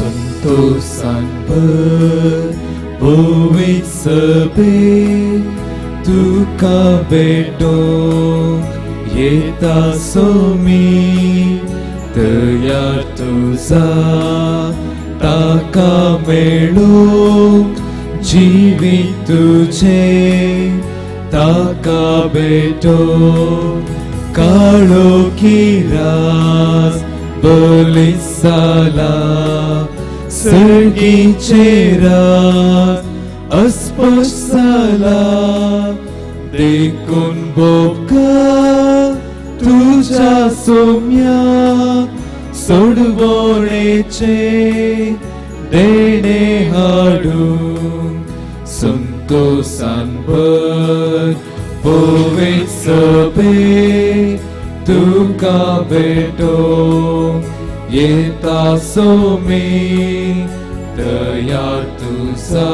संतोषान भर पवित्र सभे तुका भेटोवंक येता सोमी तयार तुजा ताका मेळूंक जिवीत तुजें ताका भेटोवंक काळोखी रास बलीस जाला सर्गीचे रास अस्पश्ट जाला देखून बोका तुज्या सोम्या सोडवणेचे देणे हाडूंक संतोषान भर पवित्र सभे तुका भेटोवंक येता सोमी तयार तुजा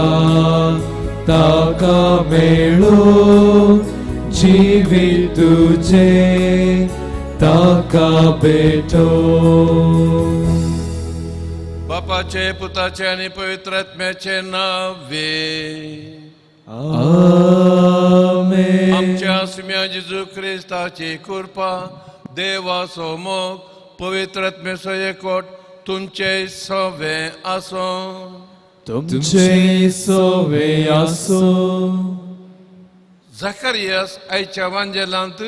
ताका मेळूंक जिवीत तुजें ताका भेटोवंक. बापाचे पुताचे आनी पवित्र आत्म्याचे नावे आमेन. आमच्या सुम्या जेजू क्रिस्ताची कृपा, देवाचो मोग, पवित्र आत्म्याचो एकवट तुमचे सवे आसूं. तुमचे सवे आसूं. जाकारियस आयच्या वांजेलांत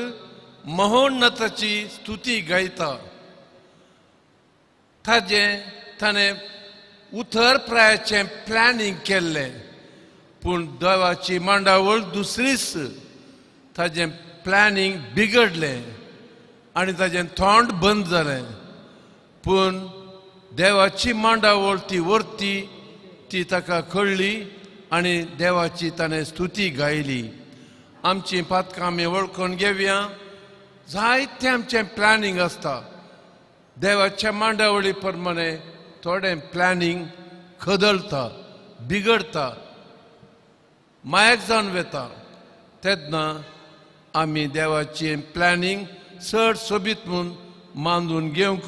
महोन्नताची स्तुती गायता. ताजें ताणें उतर प्रायाचें प्लॅनिंग केल्लें, पूण देवाची मांडावळ दुसरीच. ताजें प्लॅनिंग बिगडलें आनी ताजें तोंड बंद जालें. पूण देवाची मांडावळ ती वरती ती ताका कळ्ळी आनी देवाची ताणें स्तुती गायली. आमची पातकां आमी वळखून घेवया. जायतें आमचें प्लॅनिंग आसता. देवाच्या मांडावळी प्रमाणे थोडें प्लॅनिंग खदळता, बिगडता, मायक जावन वता. तेन्ना आमी देवाचें प्लॅनिंग चड सोबीत म्हूण मानून घेवंक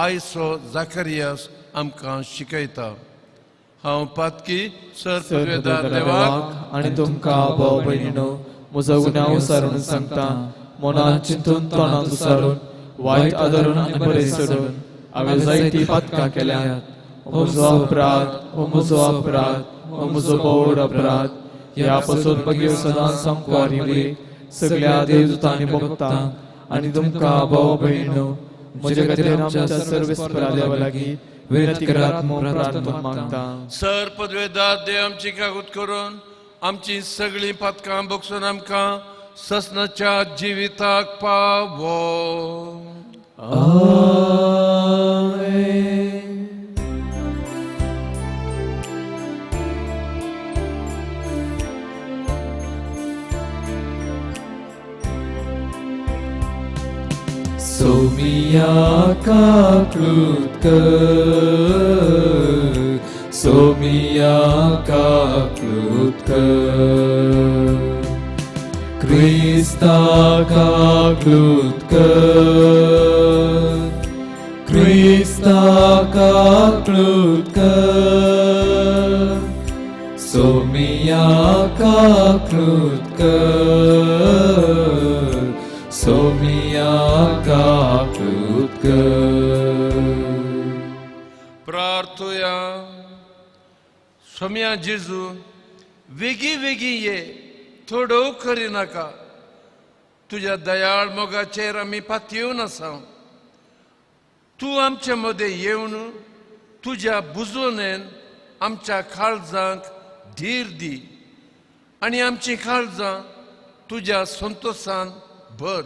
आयचो जाकारियस आमकां शिकयता. हांव पातकी सर देवाक आनी तुमकां भाव भयणीनो म्हजो गुन्यांव सारून सांगता. मनान चिंतून तोंडान उसारून वायट आदरून आनी बरें सोडून हांवें जायतीं पातकां केल्यात. हो म्हजो अपराध, हो म्हजो अपराध, हो म्हजो भोव अपराध. ह्या पासून मागीर सदांच सामकार सगळ्या देवदूतांनी भोगता आनी तुमकां भाव भयणीनो म्हजे खातीर आमच्या सर्वेस्परा देवा लागीं विनंती करात म्हूण प्रार्थना मागता. सर पदवेदार देव आमची कागूत करून आमची सगळीं पातकां बगसून आमकां ससनाच्या जिविताक पावो. आमेन. सोमिया काकलूत कर, सोमिया काकलूत कर, क्रिस्ता काकलूत कर, क्रिस्ता काकलूत कर, सोमिया काकलूत कर, सोमिया काकलूत कर. प्रार्थुया. सोमिया जेजू वेगीं वेगीं ये, थोडो करिनाका. तुज्या दयाळ मोगाचेर आमी पातयेवन आसा. तूं आमचे मदें येवन तुज्या बुजोनेन आमच्या काळजांक धीर दी आनी आमचीं काळजां तुज्या संतोशान भर.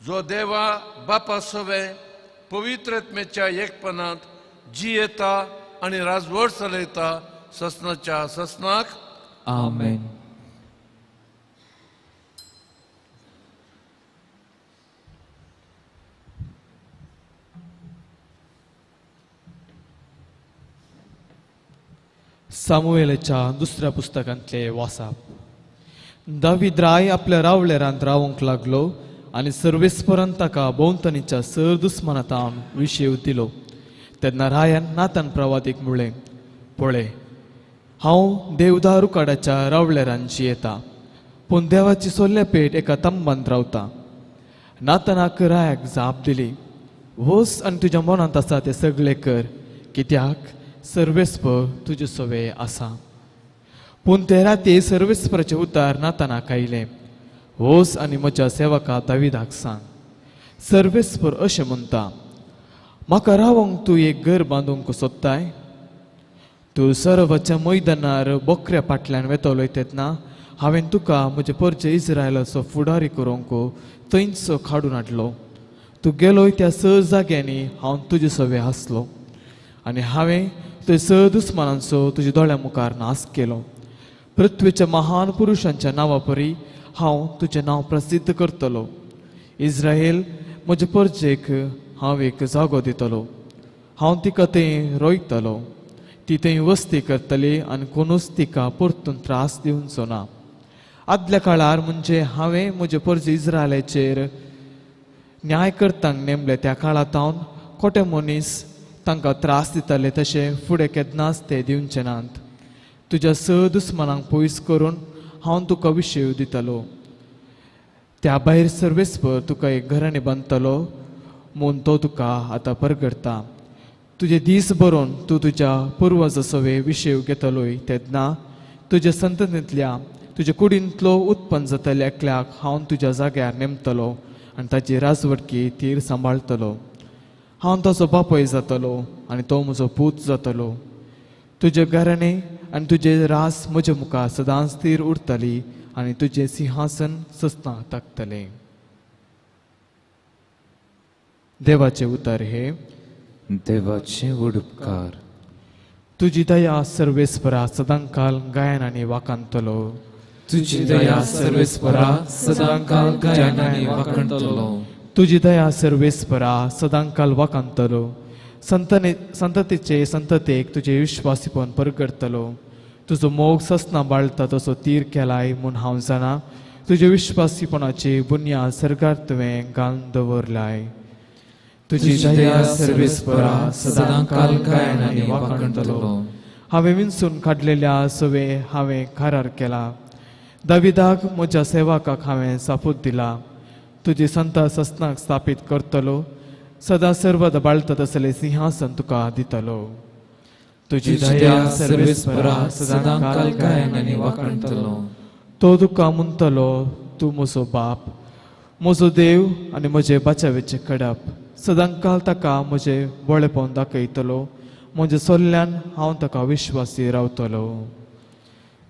जो देवा बापा सवे पवित्र आत्म्याच्या एकपणांत जियेता आनी राजवट चलयता ससनाच्या ससनाक. आमेन. सामुएलाच्या दुसऱ्या पुस्तकांतले वासाप. दावीद राय आपल्या रावळेरांत रावंक लागलो आनी सर्वेस्परान ताका भोंवतणीच्या सर दुस्मानांत विशेव दिलो. तेन्ना रायान नातान प्रवादीक म्हणलें, पळय, हांव देवदारू काडाच्या रावळेरांची येता, पूण देवाची सोल्ल्या पेट एका तंबांत रावता. नातानाक रायाक जाप दिली, वच आनी तुज्या मनांत आसा तें सगळें कर, कित्याक सर्वेस्पर तुजे सवे आसा. पूण ते राती सर्वेस्पराचें उतार नातानाक आयलें, वच आनी म्हज्या सेवका दाविदाक सांग, सर्वेस्पर अशें म्हणटा, म्हाका रावंक तूं एक घर बांदूंक सोदताय? तूं सरोवराच्या मैदानार बोकऱ्या फाटल्यान वेतलोय तेन्ना हांवें तुका म्हजे परचे इस्रायलाचो फुडारी करूंक थंयचो काडून हाडलो. तूं गेलोय त्या स जाग्यांनी हांव तुजे सवे आसलो आनी हांवें तुज्या स दुस्मानांचो तुज्या दोळ्या मुखार नाश केलो. पृथ्वीच्या महान पुरुशांच्या नांवा परी हांव तुजें नांव प्रसिद्ध करतलो. इस्रायल म्हजे परजेक हांव एक जागो दितलो, हांव तिका थंय रोयतलो, ती थंय वस्ती करतली आनी कोणूच तिका परतून त्रास दिवचो ना. आदल्या काळार म्हणजे हांवें म्हजे परजे इस्रायलाचेर न्याय करतांक नेमले त्या काळांत खोटे मनीस तांकां त्रास दिताले, तशें फुडें केन्नाच ते दिवचे नात. तुज्या स दुस्मानांक पयस करून हांव तुका विशय दितलो. त्या भायर सर्वेस्पर तुका एक घराणें बांदतलो म्हूण तो तुका आतां परगडटा. तुजे दीस बरोवन तूं तुज्या पुर्वजा सवे विशय घेतलोय तेन्ना तुज्या संततींतल्या तुज्या कुडींतलो उत्पन्न जातल्या एकल्याक हांव तुज्या जाग्यार नेमतलो आनी ताची राजवटकी तीर सांबाळटलो. हांव ताचो बापूय जातलो आनी तो म्हजो पूत जातलो. तुजें घराणें आनी तुजें रास म्हजे मुखार सदांच तीर उरतली आनी तुजें सिंहासन सस्ना ताकतलें. देवाचें उतर हे देवाचे उपकार. तुजी दया सर्वेस्परा सदांकाल गायन आनी वाखाणतलो. तुजी दया सर्वेस्परा सदांकाल गायन आनी वाखाणतलो. तुजी दया सर्वेस्परा सदांकाल वाखाणतलो. संततीचे संततेक तुजें विश्वासीपण परगडतलो. तुजो मोग ससना बाळता तसो तीर केलाय म्हूण हांव जाणा. तुजे विश्वासीपणाची बुन्याद सर्गार तुवें घालून दवरलाय. तुजी दया सर्वेस्परा सदांकाल गायन आनी वाखाणतलो. हांवें विंचून काडलेल्या सवे हांवें करार केला. दाविदाक म्हज्या सेवकाक हांवें सापूत दिला. तुजी संत ससनाक स्थापीत करतलो, सदां सर्वदा बाळता तसलें सिंहासन तुका दितलो. तुजी दया सर्वेस्परा सदांकाल गायन आनी वाखाणतलो. तो तुका म्हणटलो, तूं म्हजो बाप, म्हजो देव आनी म्हजें बाचावेचें कडप. सदांकाल ताका म्हजें बळेपण दाखयतलो, म्हज्या सोल्ल्यान हांव ताका विश्वासी रावतलो.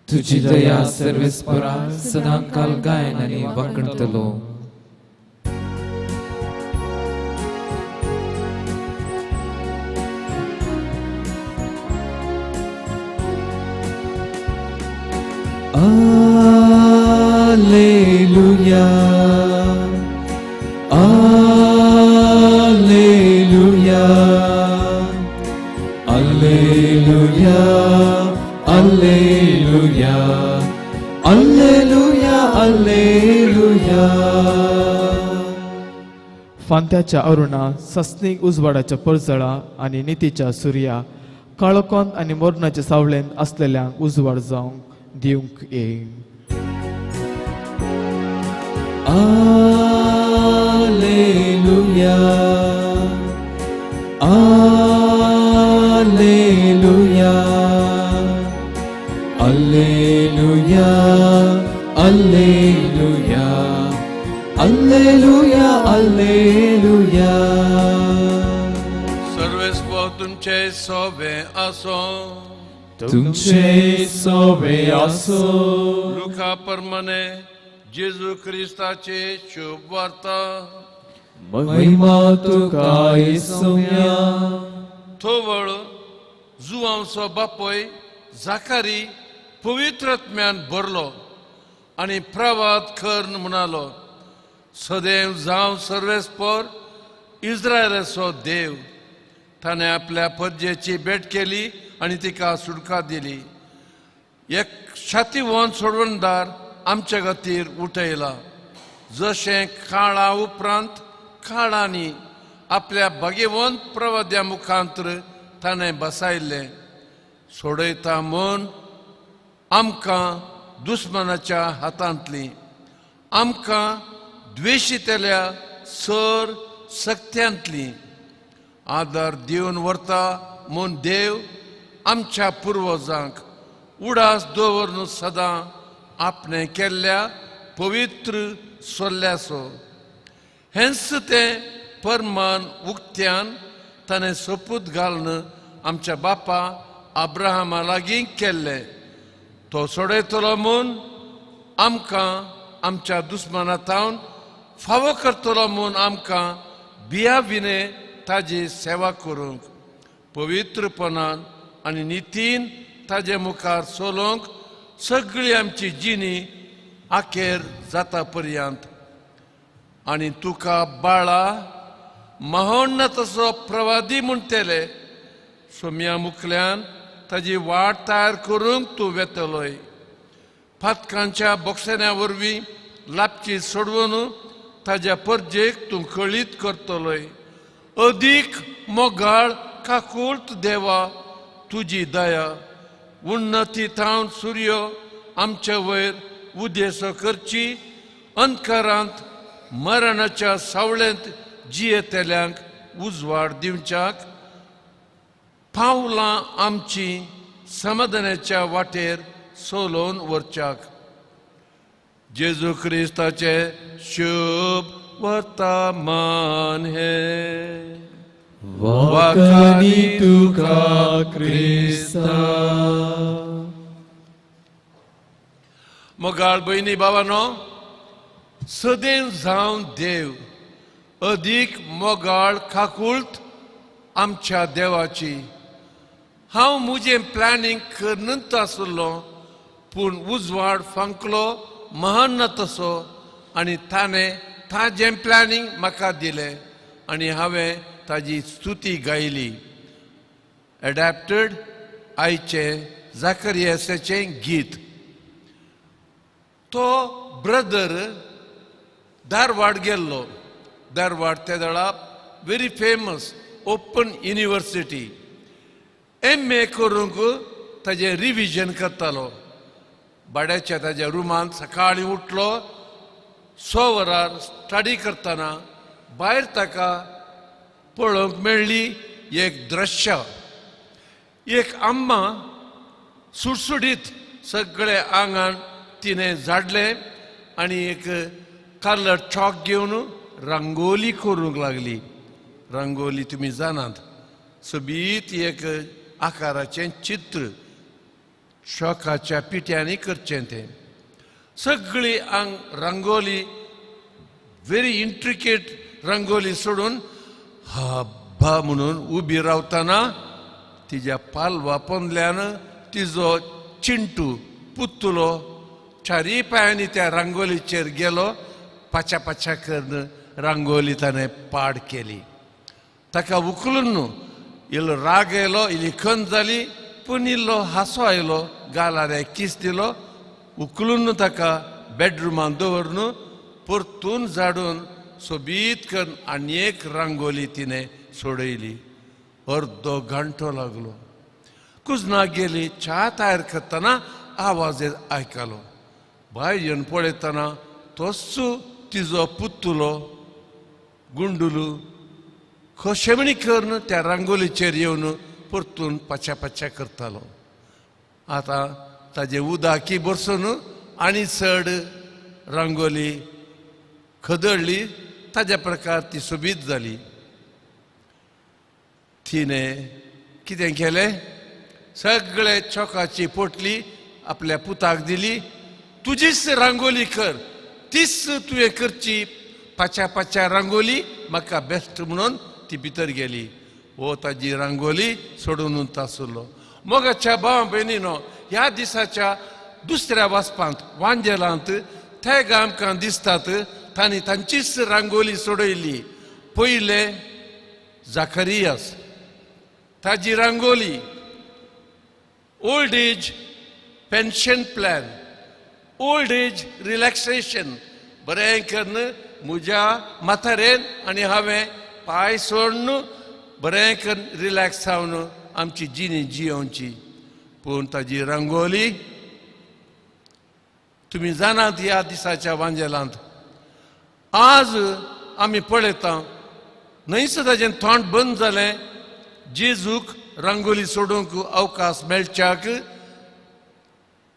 तुजी दया सर्वेस्परा सदांकाल गायन आनी वाखाणतलो. Alleluia, Alleluia, Alleluia, Alleluia, Alleluia, Alleluia. फांत्याच्या Aruna सस्नीक उजवाडाच्या परजळा आनी नितीच्या सुर्या काळोखांत आनी मरणाच्या सावळेंत आसलेल्यांक उजवाड जावंक दिवंक येई. Alleluia, Alleluia, Alleluia, Alleluia, Alleluia, Alleluia. सर्वेस्पर तुमचे सोबे आसो. तुमचे सोबे आसो. लुका परमाने जेजू क्रिस्ताचे शुभ वार्ता. महिमा तुका येसुया. थोवळ जुवांचो बापूय जाकारी पवित्रत्म्यान भरलो आनी प्रवाद करून म्हणालो, सदैव जावं सर्वेस्पर इस्रायलाचो देव. ताणें आपल्या परजेची भेट केली आनी तिका सुटका दिली. एक शातीवन सोडवणदार आमच्या खातीर उठयला, जशें काळा उपरांत काळांनी आपल्या भाग्यवंत प्रवाद्या मुखांतर ताणें बसायल्लें सोडयता म्हूण आमकां दुस्मानाच्या हातांतली आमकां द्वेशितल्या सर सक्त्यांतली आदार दिवन व्हरता म्हूण देव आमच्या पुर्वजांक उडास दवरून सदां आपणें केल्ल्या पवित्र सोल्ल्याचो हेंच तें परमान उक्त्यान ताणें सोपूत घालून आमच्या बापा अब्राहमा लागीं केल्लें तो सोडयतलो म्हूण आमकां आमच्या दुस्माना थावन फावो करतलो म्हूण आमकां बिया विणे ताजी सेवा करूंक पवित्रपणान आनी नितीन ताजे मुखार चलोवंक सगळी आमची जिणी आखेर जाता पर्यंत आनी तुका बाळा महोन्नतसो प्रवादी म्हणटले सोम्या मुखल्यान ताजी वाट तयार करूंक तूं वेतलोय फातकांच्या बोक्सण्या वरवीं लापची सोडवून ताज्या परजेक तूं कळीत करतलोय अदीक मोगाळ काकूळत देवा तुजी दया उन्नती थावन सूर्य आमचे वयर उदेसो करची अंधकारांत मरणाच्या सावळेंत जियेतल्यांक उजवाड दिवच्याक पावलां आमची समाधानाच्या वाटेर सोलोवन व्हरच्याक जेजू क्रिस्ताचे शुभ वर्तमान हे वाखाणी तुका क्रिस्ता. मोगाळ भयणी बाबानो सदैव जावन देव अदीक मोगाळ काकूळत आमच्या देवाची. हांव म्हजें प्लॅनिंग करनच आसलो पूण उजवाड फांकलो महान तसो आनी ताणें ताजें प्लॅनिंग म्हाका दिलें आनी हांवें ताजी स्तुती गायली. एडॅप्टेड आयचें जाकरियासाचें गीत. तो ब्रदर धारवाड गेल्लो. धारवाड त्या वेळार very famous open university. M A करूंक ताजें रिविजन करतालो. भाड्याच्या ताज्या रुमांत सकाळीं उठलो 6 वरार स्टडी करतना भायर ताका पळोवंक मेळ्ळी एक दृश्य. एक अम्मा सुडसुडीत सगळे आंगान तिणें झाडलें आनी एक कलर चॉक घेवन रंगोली करूंक लागली. रंगोली तुमी जाणात सोबीत एक आकाराचें चित्र चॉकाच्या पिठ्यांनी करचें तें. सगळी आंग रंगोली व्हेरी इंट्रिकेट रंगोली सोडून हब्बा म्हणून उबी रावतना तिज्या पालवा पोंदल्यान तिजो चिंटू पुतुलो चारी पांयांनी त्या रांगोलीचेर गेलो. पाच्या पाच्या करून रांगोली ताणें पाड केली. ताका उखलून न्हू इल्लो राग आयलो, इल्ली खंत जाली, पूण इल्लो हांसो आयलो, गालार एक किस दिलो. उखलून ताका बेडरुमांत दवरून परतून झाडून सोबीत करून आनी एक रांगोली तिणें सोडयली. अर्दो घंटो लागलो. कुजनाक गेली. च्या तयार करतना आवाज आयकलो. भायर येवन पळयतना तोच तिजो पुतुलो गुंडुलू खोशेमणी करून त्या रांगोलीचेर येवन परतून पाच्या पाच्या करतालो. आतां ताजे उदाकी बरसून आनी चड रांगोली खदळ्ळी. ताज्या प्रकार ती सोबीत जाली. तिणें कितें केलें, सगळे चोकाची पोटली आपल्या पुताक दिली. तुजीच रांगोली कर, तीच तुवें करची पाच्या पाच्या रांगोली म्हाका बेस्ट म्हणून ती भितर गेली. हो ताजी रांगोली सोडून आसलो. मोगाच्या भाव भयणीनो ह्या दिसाच्या दुसऱ्या वाचपांत वांजेलांत ते आमकां दिसतात तांणी तांचीच रांगोली सोडयली. पयले जाकरियास ताजी rangoli old age pension plan, old age relaxation बरें करून म्हज्या म्हातारेन आनी हांवें पांय सोडून बरें करून रिलॅक्स जावन आमची जिणी जियोवची. पूण ताजी रंगोली तुमी जाणात ह्या दिसाच्या वांजेलांत आज आमी पळयता न्हयच ताजें तोंड बंद जालें. जेजूक रंगोली सोडूंक अवकाश मेळच्याक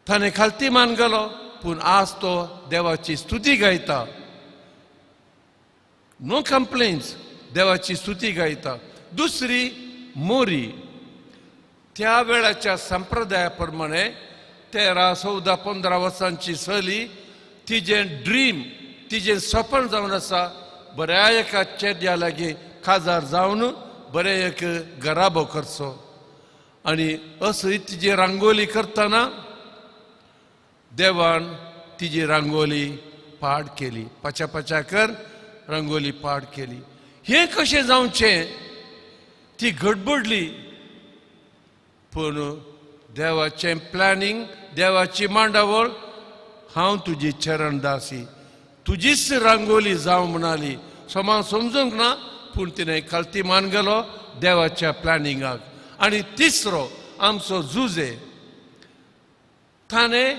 ताणें खालती मान गेलो. पूण आज तो देवाची स्तुती गायता. नो कंप्लेन्स, देवाची स्तुती गायता. दुसरी मोरी त्या वेळाच्या संप्रदाया प्रमाणे 13, 14, 15 वर्सांची चली तिजें ड्रीम तिजें सपन जावन आसा बऱ्या एका चेड्या लागीं काजार जावन बरें एक गराबो करचो. आनी असो तिजी रांगोली करतना देवान तिजी रांगोली पाड केली. पाच्या पाच्या कर रंगोली पाड केली. हें कशें जावचें ती गडबडली. पूण देवाचें प्लॅनिंग देवाची मांडावळ हांव तुजी चरणदासी तुजीच रांगोली जावं म्हणाली. समा समजूंक ना पूण तिणें खालती मान गेलो देवाच्या प्लॅनिंगाक. आनी तिसरो आमचो जुजे ताणें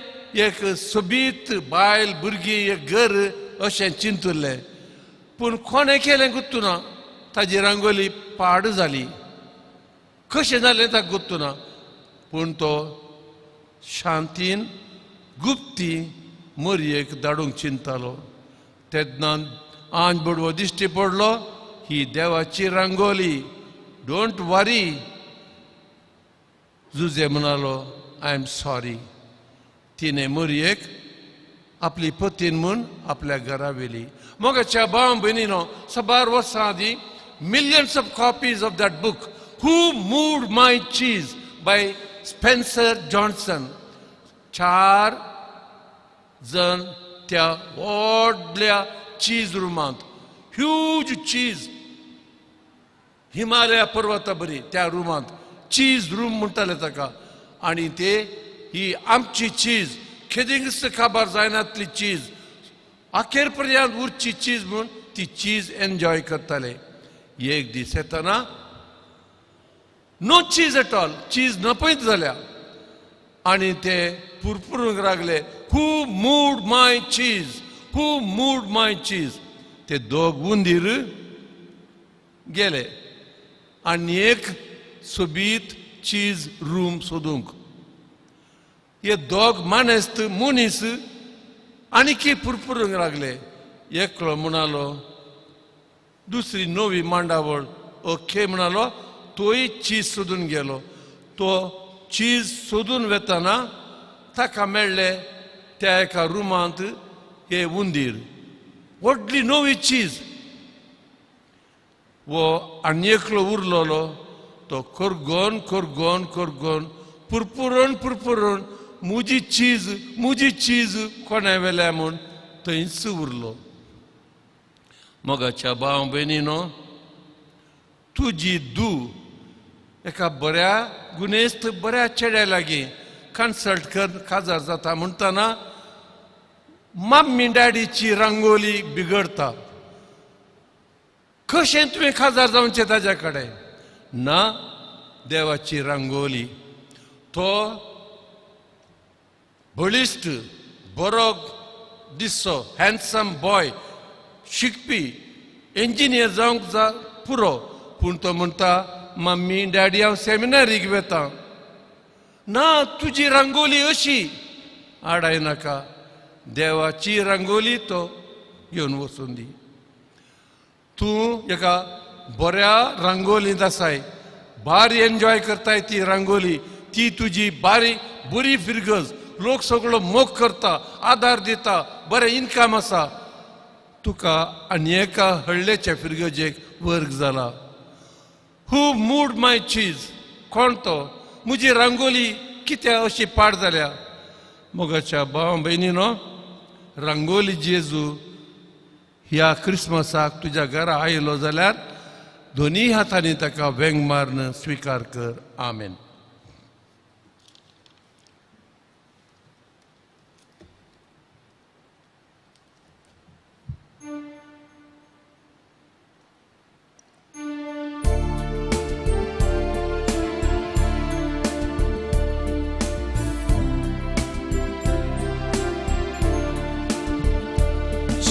एक सोबीत बायल भुरगीं एक घर अशें चिंतुल्लें. पूण कोणें केलें गुत्तू ना ताजी रांगोली पाड जाली. कशें जालें ताका गुत्तू ना. पूण तो शांतीन गुप्ती मोरयेक धाडूंक चिंतालो. तेन्ना आंज बडवो दिश्टी पडलो ही देवाची रांगोली don't वरी. जुजे म्हणालो I am sorry. तिणें मोरयेक आपली पतीन म्हूण आपल्या घरा व्हेली. मोगाच्या भाव भयणीनो साबार वर्सां आदीं millions of copies of that book who moved my cheese by Spencer Johnson. 4 जण त्या व्हडल्या चीज रुमांत ह्यूज चीज हिमालया पर्वता बरी त्या रुमांत चीज रूम म्हणटाले ताका. आनी ते ही आमची चीज खेदिंगस काबार जायनातली चीज अखेर पर्यंत उरची चीज म्हूण ती चीज एन्जॉय करताले. एक दीस येतना no cheese at all, cheese नपयत जाल्या. आनी ते पुरपुरूंक लागले who moved my cheese who moved my cheese. ते दोग उंदीर गेले आनी एक सोबीत चीज रूम सोदूंक. हे दोग मानेस्त मनीस आनीकी पुरपुरूंक लागले. एकलो म्हणालो दुसरी नवी मांडावळ ओके म्हणालो तोय चीज सोदून गेलो. तो चीज सोदून वेतना ताका मेळ्ळे त्या एका रुमांत हे उंदीर व्हडली नवी चीज. वो आनी एकलो उरलोलो तो करगोन करगोन करगोन पुरपुरून पुरपुरून मुजी चीज मुजी चीज कोणा वेल्या म्हूण थंयच उरलो. मोगाच्या भाव भयणीनो तुजी दू एका बऱ्या गुनेस्त बऱ्या चेड्या लागीं कन्सल्ट कर काजार जाता म्हणटना मम्मी डॅडीची रांगोली बिगडता. कशें तुवें काजार जावचें ताज्या कडेन ना देवाची रांगोली. तो बळिश्ट बरो दिसचो हँडसम बॉय शिकपी इंजिनियर जावंक जा पुरो. पूण तो म्हणटा मम्मी डॅडी हांव सेमिनारीक वेता. ना तुजी रांगोली अशी आडाय नाका देवाची रांगोली तो घेवन वचून दी. तूं एका बऱ्या रांगोलींत आसाय भारी एन्जॉय करताय ती रांगोली ती तुजी बारी बरी फिरगज लोक सगळो मोग करता आदार दिता बरें इनकम आसा. तुका आनी एका हळ्ळेच्या फिरगजेक वर्ग जाला. हू मूड माय चीज कोण तो म्हजी रांगोली कित्याक अशी पाड जाल्या. मोगाच्या भाव भयणीनो रांगोली जेजू ह्या क्रिसमसाक तुज्या घरा आयलो जाल्यार दोनी हातांनी ताका वेंग मारून स्विकार कर. आमेन.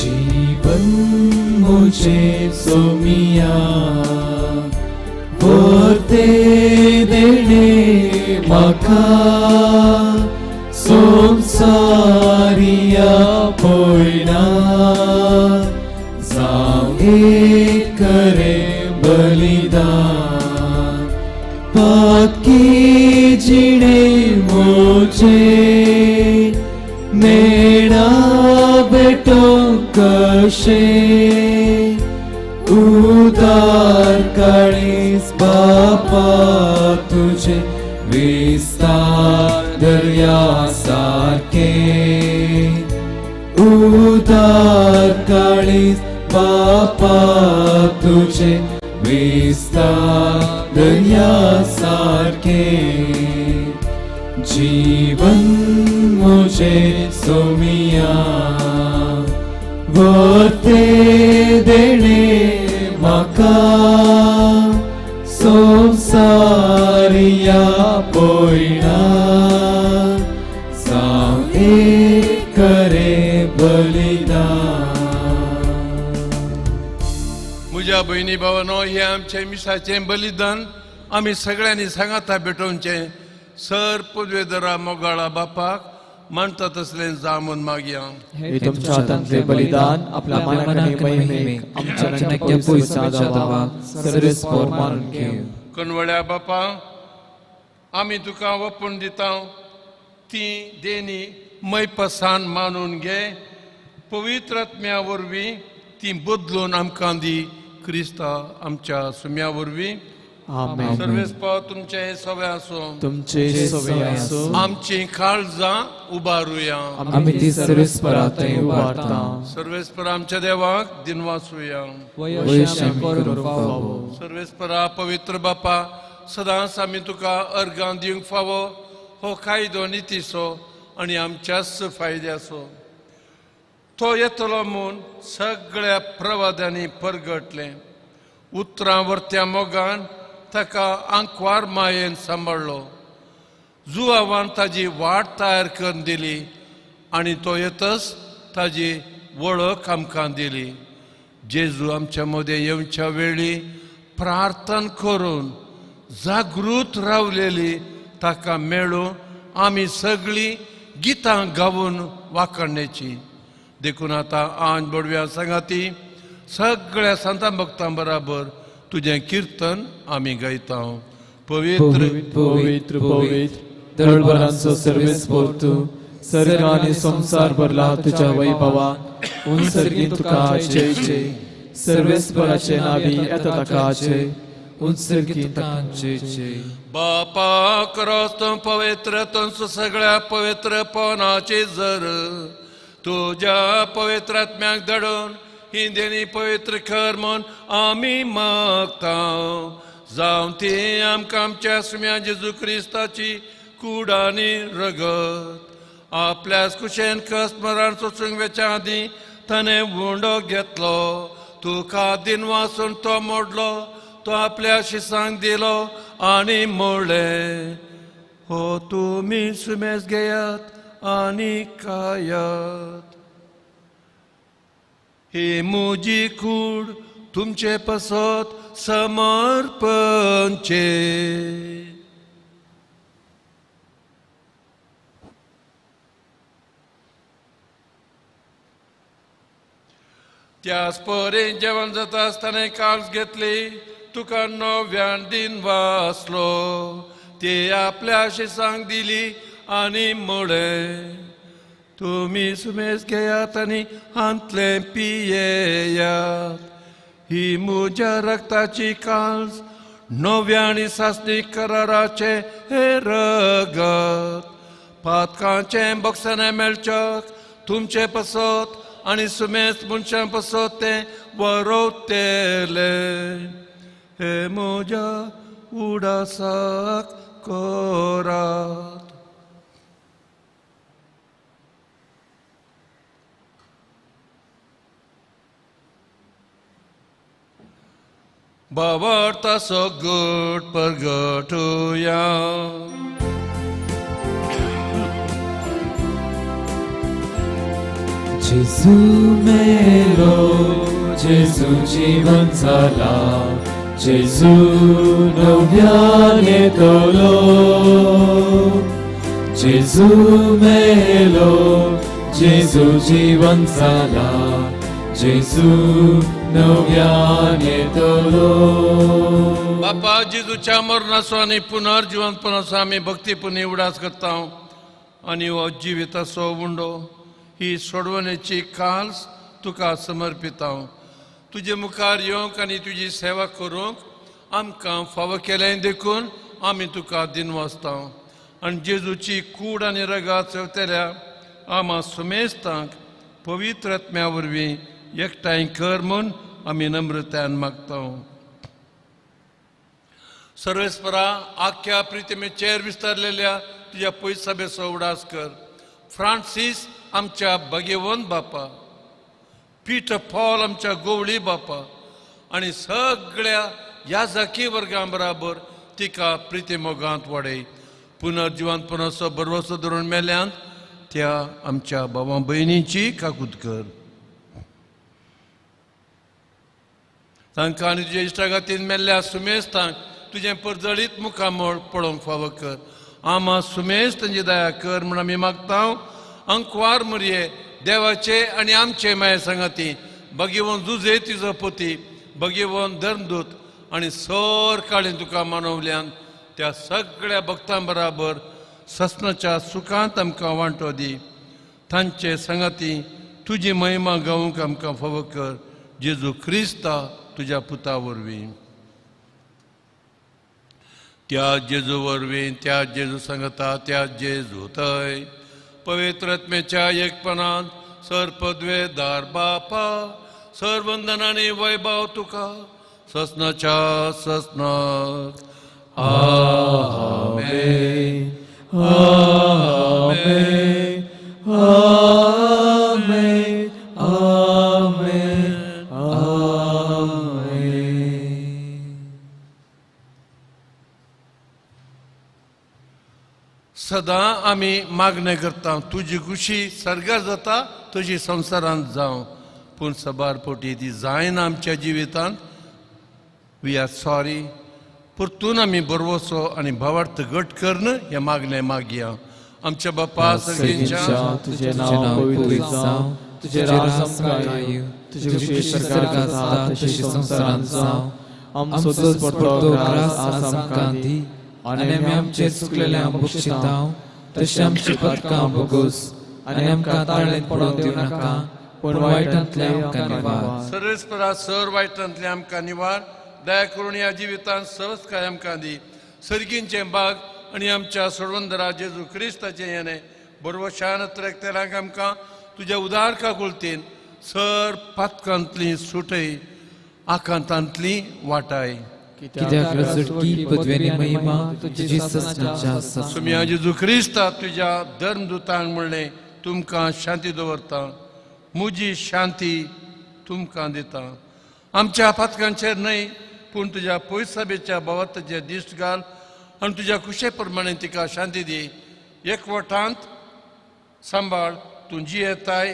जीवन मुझे सोमिया वर्ते देणे म्हाका संसारिया पयना जावं एक करे बलिदान पातकी जिणे मुझे मेणा बेटो कशे उदार काळीस बापा तुझे विस्तार दर्या सारखे उदार काळीस बापा तुझे विस्तार दर्या सारखे जीवन मुझे सोमिया वर्ते देणे म्हाका संसारिया पयना जावं एक करे बलिदान. म्हज्या भयणी भावानो, हें आमचें मिसाचें बलिदान आमी सगळ्यांनी सांगाता भेटोवचें. सर पदवेदरा मोगाळा बापाक मानता तसलें जामून मागया. हे तुमच्या हातांतले बलिदान आपल्या मनाक महिमेक आमच्या पयसा दावा सर्वेस्पोर मानून घेव. कणवळ्या बापा, आमी तुका वपून दिता ती देणी मैपसान मानून घे. पवित्र आत्म्या वरवीं ती बदलून आमकां दी क्रिस्ता आमच्या सुम्या वरवीं. आमेन. सर्वेस्पोर तुमचे सवे आसूं, तुमचे सवे आसूं. आमची काळजां उबारुया. आमी ती सर्वेस्परा थंय उबारता. सर्वेस्पर आमच्या देवाक दिनवासुया. सर्वेस्परा पवित्र बापा, सदांच आमी तुका अर्गां दिवंक फावो हो कायदो नितीचो आनी आमच्याच फायद्याचो. तो येतलो म्हूण सगळ्या प्रवाद्यांनी परगटलें. उतरां वर्त्या मोगान ताका आंकवार मायेन सांबाळ्ळो. जुवावान ताजी वाट तयार करून दिली आनी तो येतच ताजी वळख आमकां दिली. जेजू आमच्या मदें येवच्या वेळी प्रार्थना करून जागृत रावलेली ताका मेळूं आमी सगळीं गितां गावन वाखाणण्याची. देखून आतां आंज बडव्या सांगाती सगळ्या संतां भक्तां बराबर तुजें कीर्तन आमी गायता. पवित्र पवित्र पवित्र दळभरांचो सर्वेस्पोर तूं, सर्ग आनी संवसार भरला तुज्या वैभवान. उंचर्गी तुका जय जय, सर्वेस्पराचे नावी येता ताका जय, उंचर्गी तुका जय जय. बापा क्रॉस तूं पवित्र तुमचो सगळ्या पवित्रपणाची जर तुज्या पवित्र आत्म्याक धाडून ही देणी पवित्र कर म्हूण आमी मागता. जावं ती आमकां आमच्या सुम्या जेजू क्रिस्ताची कूड आनी रगत. आपल्याच कुशेन कस मरण सोसूंक वेच्या आदीं ताणें उंडो घेतलो, तुका दिन वासून तो मोडलो, तो आपल्या शिसांक दिलो आनी म्हणलें, हो तुमी सुमेज घेयात आनी खायात. ही म्हजी कूड तुमचे पासत समर्पणचे. त्याच परी जेवण जाता आसतना काळज घेतली, तुका नव्यान दिन वाचलो, ते आपल्या शिसांक दिली आनी म्हणलें, तुमी सुमेज घेयात आनी हांतलें पियेयात. ही म्हज्या रक्ताची काळज नव्या आनी सासणी कराराचें हें रगत. पातकांचें बक्षाणें मेळच्याक तुमचे पासत आनी सुमेज मनशां पासत तें बरोवतलें. हे म्हज्या उडासाक करात. बाबर्ताचो गट परगटुया. जेजू मेलो, जेजू जिवन जाला, जेजू नव्यान येतलो. जेजू मेलो, जेजू जिवन जाला, जेजू नव्यान येतलो. बापा, जेजूच्या मरणाचो आनी पुनर्जिवंतपणाचो आमी भक्तीपूर्ण उडास करता आनी हो जिविताचो उंडो ही सोडवणेची काल्स तुका समर्पिता. तुजे मुखार येवंक आनी तुजी सेवा करूंक आमकां फावो केलें देखून आमी तुका दिनवासता. आनी जेजूची कूड आनी रगात सेवतल्या आमा सुमेस्तांक पवित्र आत्म्या वरवीं एकठांय कर म्हूण आमी नम्रतायेन मागता. सर्वेस्परा, आख्या प्रितिमेचेर विस्तारलेल्या तुज्या पयसाबेचो उडास कर. फ्रांसीस आमच्या भगेवंत बापा, पीटर पॉल आमच्या गोवळी बापा आनी सगळ्या याजकी वर्गां बराबर तिका प्रितीमोगांत वाडय. पुनर्जिवंतपणाचो भरवसो धरून मेल्यांत त्या आमच्या भावा भयणींची काकूत कर. तांकां आनी तुज्या इश्टागातीन मेल्ल्या सुमेस्तांक तुजें परजळीत मुखामळ पळोवंक फावो कर. आमा सुमेस तांची दया कर म्हूण आमी मागता. अंकवार मुरये देवाचे आनी आमचे माये सांगाती भगेवन जुजे तिजो पती, भगेवन धर्मदूत आनी सर काळीन तुका मानवल्यान त्या सगळ्या भक्तां बराबर ससनाच्या सुखांत आमकां वांटो दी. तांचे सांगाती तुजी महिमा गावंक आमकां फावो कर. जेजू क्रिस्ता तुज्या पुता वरवीं. त्या जेजू वरवीं, त्या जेजू सांगता, त्या जेजू थंय पवित्र आत्म्याच्या एकपणांत सर पदवेदार बापा, सर वंदन आनी वैभव तुका ससनाच्या ससनाक. आमेन, आमेन, आमेन, आमेन, आमेन. सदां आमी मागणें करता तुजी खुशी सर्गार जाता तुजी संवसारांत जावं, पूण सबार पोटी ती जायना आमच्या जिवितांत. We are sorry. परतून आमी बरवसो आनी भावार्थ घट करून हें मागणें मागया. आमच्या बापा सगळींच्या, तुजें नांव पवित्र जावं, तुजें राज आमकां येवं, तुजी खुशी सर्गार जाता तशी संवसारांत जावं. आमचो दिसपट्टो ग्रास आज आमकां दी आनी आमी आमचेर चुकलेल्यांक बक्षितांव तशें आमची पदकां भोगोस आनी आमकां ताळेंत पडोवंक दिवं नाका, पूण वायटांतल्या आमकां निवार. सर्वेस्परा, सर वायटांतल्या आमकां निवार. दया करून ह्या जिवितांत सहजकाय आमकां दी. सर्गींचें बाग आनी आमच्या सोडवंदरा जेजू क्रिस्ताचें येणें बरवशान त्रेकतेलांक आमकां तुज्या उदार काकुळतीन सर पातकांतली सुटय, आकांतांतली वाटाय. कित्याक रजटकी पदवेनी महिमा तुजी ससनाच्या ससनाक. सुम्या जेजू क्रिस्ता तुज्या धर्मदूतांक म्हणलें, तुमकां शांती दवरता, म्हजी शांती तुमकां दिता. आमच्या पातकांचेर न्हय पूण तुज्या पयसाबेच्या भावार्थाचेर दिश्ट घाल आनी तुज्या खुशे प्रमाणे तिका शांती दी. एकवटांत सांबाळ, तूं जियेताय,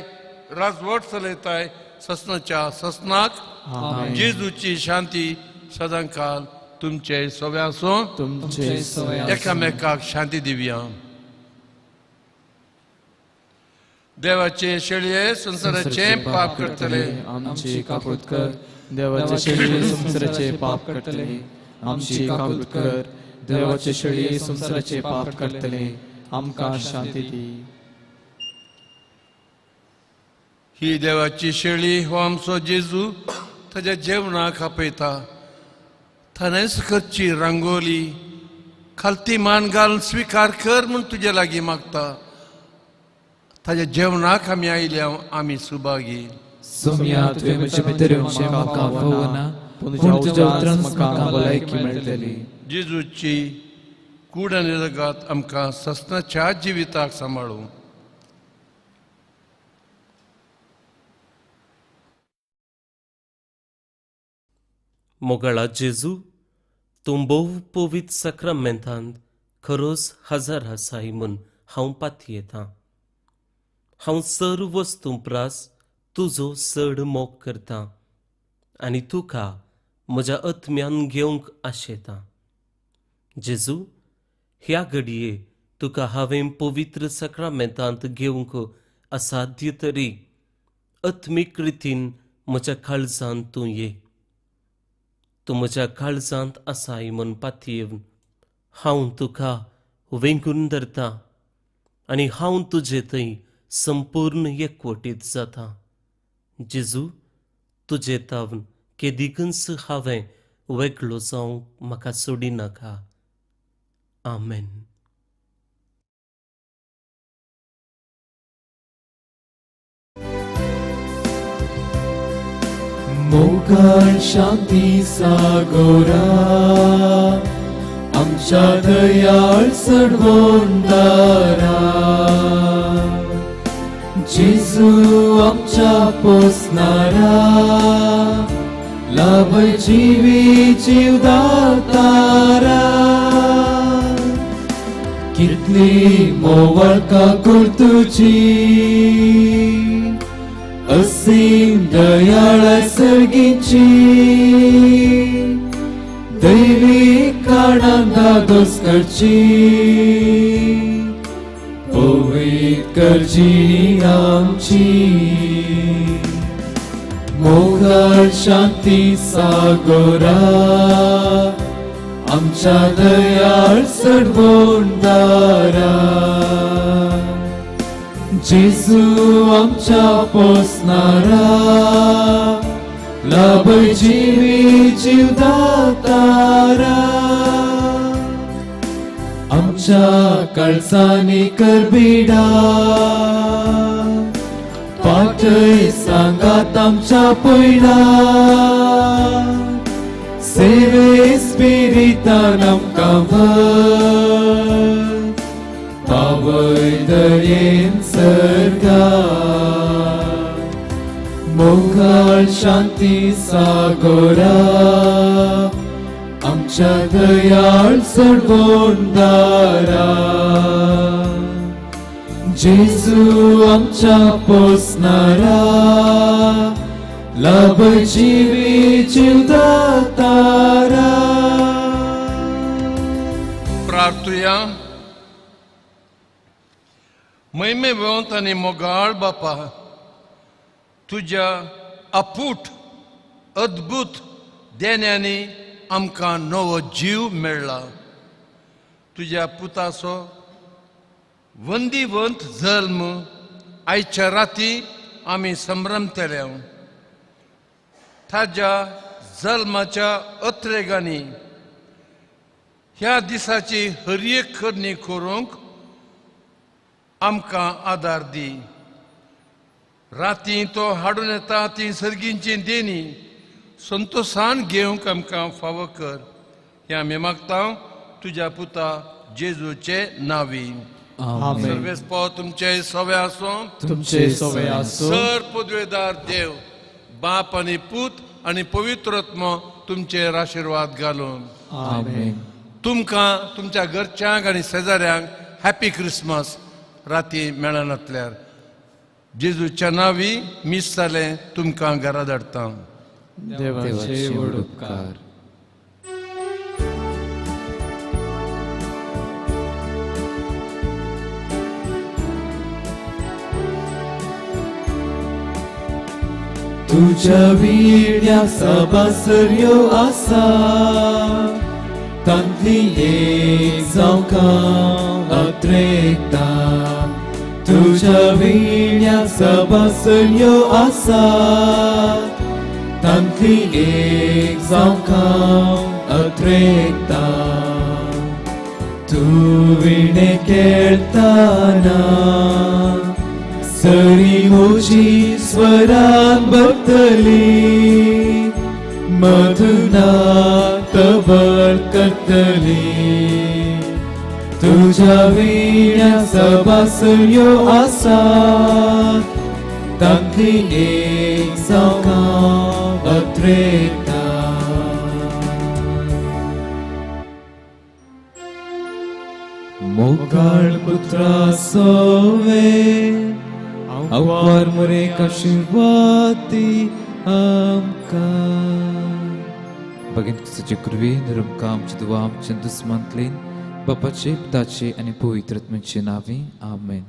राजवट चलयताय ससनाच्या ससनाक. जेजूची शांती सदांकाल तुमचे सवे आसूं. तुमचे सवे आसूं. एकामेकाक शांती दिवया. देवाचे शेळये संवसाराचे पाप करतले आमची काकूत कर. देवाचे शेळये संवसाराचे पाप करतले आमची काकूत कर. देवाचे शेळये संवसाराचे पाप करतले आमकां शांती दी. ही देवाची शेळी हो आमचो जेजू ताज्या जेवणाक आपयता. ताणेंच करची रांगोली खालती मान घालून स्विकार कर म्हूण तुजे लागीं मागता. ताज्या जेवणाक आमी आयल्या, आमी सुभागी. सोम्या, तुवें म्हजे भितर येवचें म्हाका फावना, पूण तुज्या उतरान म्हाका भलायकी मेळटली. जेजूची कूड आनी रगात आमकां ससनाच्या जिविताक सांबाळूं. मोगाळा जेजू, तूं भोव पवित्र साक्रामेंतांत खरोच हजर आसाय म्हूण हांव पातयेतां. हांव सर्व वस्तूं प्रास तुजो चड मोग करतां आनी तुका म्हज्या आत्म्यान घेवंक आशेतां. जेजू, ह्या घडये तुका हांवें पवित्र साक्रामेंतांत घेवंक असाध्य तरी आत्मीक रितीन म्हज्या काळजांत तूं ये. तूं म्हज्या काळजांत आसाय म्हूण पातयेवन हांव तुका वेंगून धरतां आनी हांव तुजे थंय संपूर्ण एकवटीत जाता. जेजू, तुजे तावन केदिकूच हांवें वेगळो जावंक म्हाका सोडिनाका. आमेन. मोगाळ शांती सागोरा आमच्या दयाळ सडवंदारा, जेजू आमच्या पोसणारा, लाभ जिवी जीवदातारा. कितली मोवळका तुजी असीम दयाळ सर्गीची, दैवी कारणां धादोस करची, पवित्र करची आमची. मोगाळ शांती सागोरा आमच्या दयाळ सडवंदारा, जेजू आमच्या पोसणारा, लाभ जिवी जीवदातारा. आमच्या काळजांनी करबिडा पाटय सांगात आमच्या पयणा, सेवे स्पिरितान आमकां व्हर, पावय दयेन सर्गा. मोगाळ शांती सागोरा आमच्या दयाळ सडवंदारा, जेजू आमच्या पोसणारा, लाभ जिवी जीवदातारा. प्रार्थुया. महिमेवंत आनी मोगाळ बापा, तुज्या अपूट अद्भुत देण्यांनी आमकां नवो जीव मेळ्ळा. तुज्या पुताचो वंदीवंत जल्म आयच्या राती आमी संभ्रमतले. ताज्या जल्माच्या अत्रेगांनी ह्या दिसाची हर एक करणी करूंक आमकां आदार दी. राती तो हाडून येता ती सर्गींची देणी संतोशान घेवंक आमकां फावो कर. हें आमी मागता तुज्या पुता जेजूचे नांवी. सर्वेस पाव तुमचे सवे आसूं, तुमचे सवे आसूं. सर पदवेदार देव बाप आनी पूत आनी पवित्र आत्मो तुमचेर आशिर्वाद घालून. आमेन. तुमकां तुमच्या घरच्यांक आनी शेजाऱ्यांक हॅपी क्रिसमस. राती मेळनातल्यार जेजूच्या नांवी मीस जालें तुमकां घरा धाडटा. देवाचे व्हड उपकार. तुझ्या विण्या सभासर्यो आसा, तांतली एक जावंक हांव अत्रेकता. तुझ्या विण्या सभासर्यो आसा, तांतली एक जावंक हांव अत्रेकता. तूं विणे खेळताना सरी म्हजी स्वरान भरतली, मधुना तबळ करतली. तुझ्या विण्या सभासर्यो आसा, तांतली एक जावंक हांव अत्रेकता. मोगाळ पुत्रा सोवे आवकार मुरेक आशिर्वाद दी आमकां. भगिनी क्रिस्ताचे कृपे नरमकां आमची दुवा आमच्या दुस्मांतलीन बापाचे, पुताचे आनी पवित्र आत्म्याचे नांवी, आमेन.